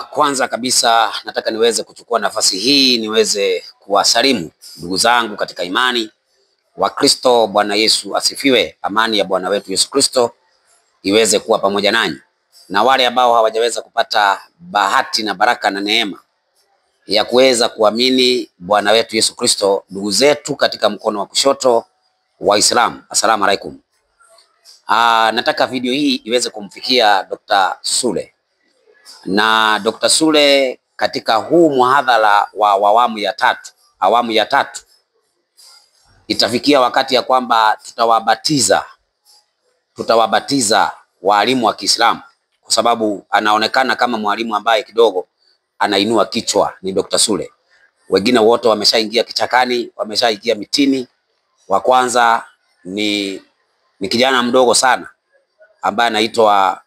Kwanza kabisa nataka niweze kuchukua nafasi hii niweze kuwasalimu ndugu zangu katika imani Wakristo. Bwana Yesu asifiwe. Amani ya Bwana wetu Yesu Kristo iweze kuwa pamoja nanyi, na wale ambao hawajaweza kupata bahati na baraka na neema ya kuweza kuamini Bwana wetu Yesu Kristo, ndugu zetu katika mkono wa kushoto Waislamu, asalamu alaikum. Nataka video hii iweze kumfikia Dr. Sule na Dr. Sule katika huu muhadhara wa awamu ya tatu. Awamu ya tatu itafikia wakati ya kwamba tutawabatiza walimu wa Kiislamu, kwa sababu anaonekana kama mwalimu ambaye kidogo anainua kichwa ni Dr. Sule. Wengine wote wameshaingia kichakani, wameshaingia mitini. Wa kwanza ni kijana mdogo sana ambaye anaitwa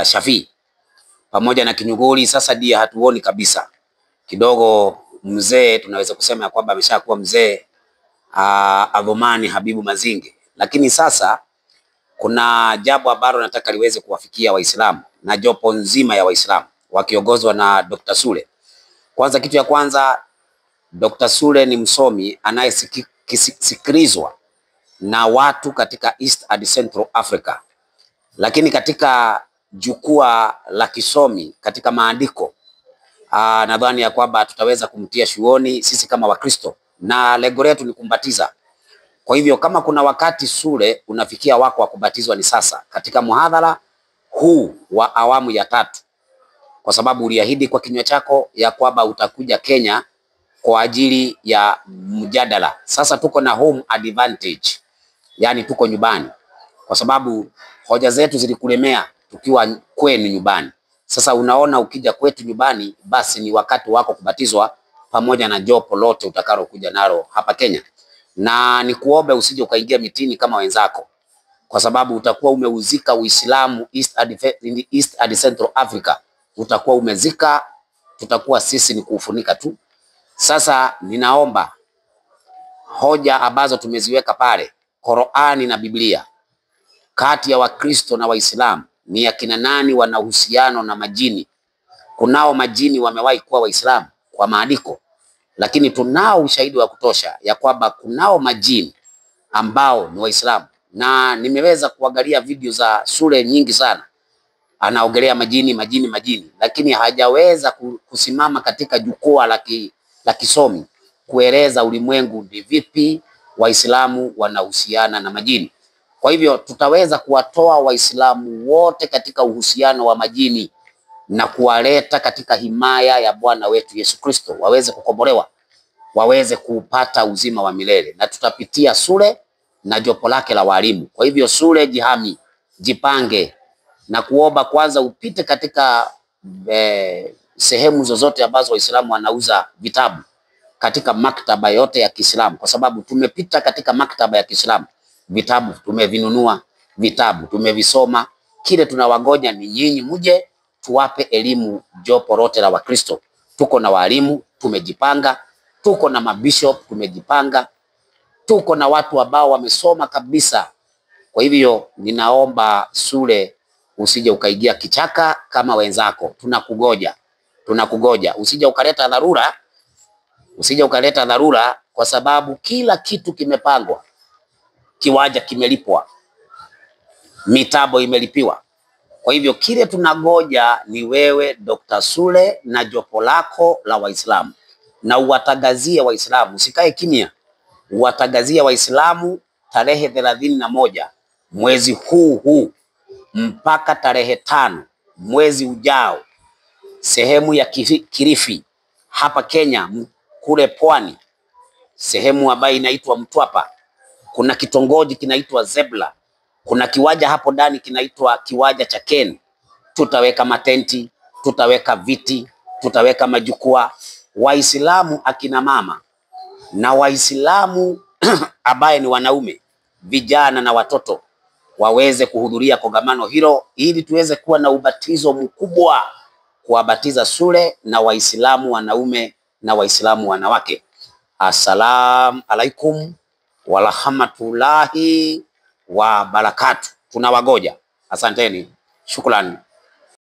Shafii pamoja na Kinyuguri. Sasa ndiye hatuoni kabisa, kidogo mzee, tunaweza kusema ya kwamba ameshakuwa mzee Adhumani Habibu Mazinge. Lakini sasa kuna jambo ambalo nataka liweze kuwafikia Waislamu na jopo nzima ya Waislamu wakiongozwa na Dr. Sule. Kwanza, kitu ya kwanza, Dr. Sule ni msomi anayesikilizwa na watu katika East and Central Africa, lakini katika jukwaa la kisomi katika maandiko nadhani ya kwamba tutaweza kumtia shuoni sisi kama Wakristo, na lengo letu ni kumbatiza. Kwa hivyo kama kuna wakati Sule unafikia wako wa kubatizwa ni sasa, katika muhadhara huu wa awamu ya tatu, kwa sababu uliahidi kwa kinywa chako ya kwamba utakuja Kenya kwa ajili ya mjadala. Sasa tuko na home advantage, yani tuko nyumbani, kwa sababu hoja zetu zilikulemea tukiwa kwenu nyumbani. Sasa unaona, ukija kwetu nyumbani, basi ni wakati wako kubatizwa pamoja na jopo lote utakalo kuja nalo hapa Kenya. Na nikuombe usije ukaingia mitini kama wenzako, kwa sababu utakuwa umeuzika Uislamu East and Central Africa, utakuwa umezika, tutakuwa sisi ni kuufunika tu. Sasa ninaomba hoja ambazo tumeziweka pale, Qur'ani na Biblia, kati ya Wakristo na Waislamu ni akina nani wana uhusiano na majini? Kunao majini wamewahi kuwa Waislamu kwa maandiko, lakini tunao ushahidi wa kutosha ya kwamba kunao majini ambao ni Waislamu, na nimeweza kuangalia video za Sule nyingi sana, anaongelea majini majini majini, lakini hajaweza kusimama katika jukwaa la kisomi kueleza ulimwengu ni vipi Waislamu wanahusiana na majini. Kwa hivyo tutaweza kuwatoa Waislamu wote katika uhusiano wa majini na kuwaleta katika himaya ya Bwana wetu Yesu Kristo, waweze kukombolewa, waweze kupata uzima wa milele, na tutapitia Sule na jopo lake la walimu. Kwa hivyo Sule, jihami, jipange na kuomba kwanza upite katika sehemu zozote ambazo Waislamu wanauza vitabu katika maktaba yote ya Kiislamu, kwa sababu tumepita katika maktaba ya Kiislamu, vitabu tumevinunua, vitabu tumevisoma. Kile tunawagoja ni nyinyi muje tuwape elimu jopo lote la Wakristo. Tuko na walimu tumejipanga, tuko na mabishop tumejipanga, tuko na watu ambao wamesoma kabisa. Kwa hivyo ninaomba Sule usije ukaingia kichaka kama wenzako, tunakugoja, tunakugoja. Usije ukaleta dharura, usije ukaleta dharura, kwa sababu kila kitu kimepangwa, kiwanja kimelipwa, mitabo imelipiwa. Kwa hivyo kile tunagoja ni wewe Dr. Sule na jopo lako la Waislamu, na uwatagazie Waislamu, usikae kimya, uwatagazie Waislamu tarehe 31 mwezi huu mpaka tarehe 5 mwezi ujao, sehemu ya Kilifi hapa Kenya, kule pwani, sehemu ambayo inaitwa Mtwapa, kuna kitongoji kinaitwa Zebra, kuna kiwanja hapo ndani kinaitwa kiwanja cha Ken. Tutaweka matenti, tutaweka viti, tutaweka majukwaa. Waislamu akina mama na Waislamu ambaye ni wanaume, vijana na watoto waweze kuhudhuria kongamano hilo, ili tuweze kuwa na ubatizo mkubwa, kuwabatiza Sule na Waislamu wanaume na Waislamu wanawake. Assalamu alaikum warahmatullahi wa barakatu. Tunawagoja. Asanteni, shukrani.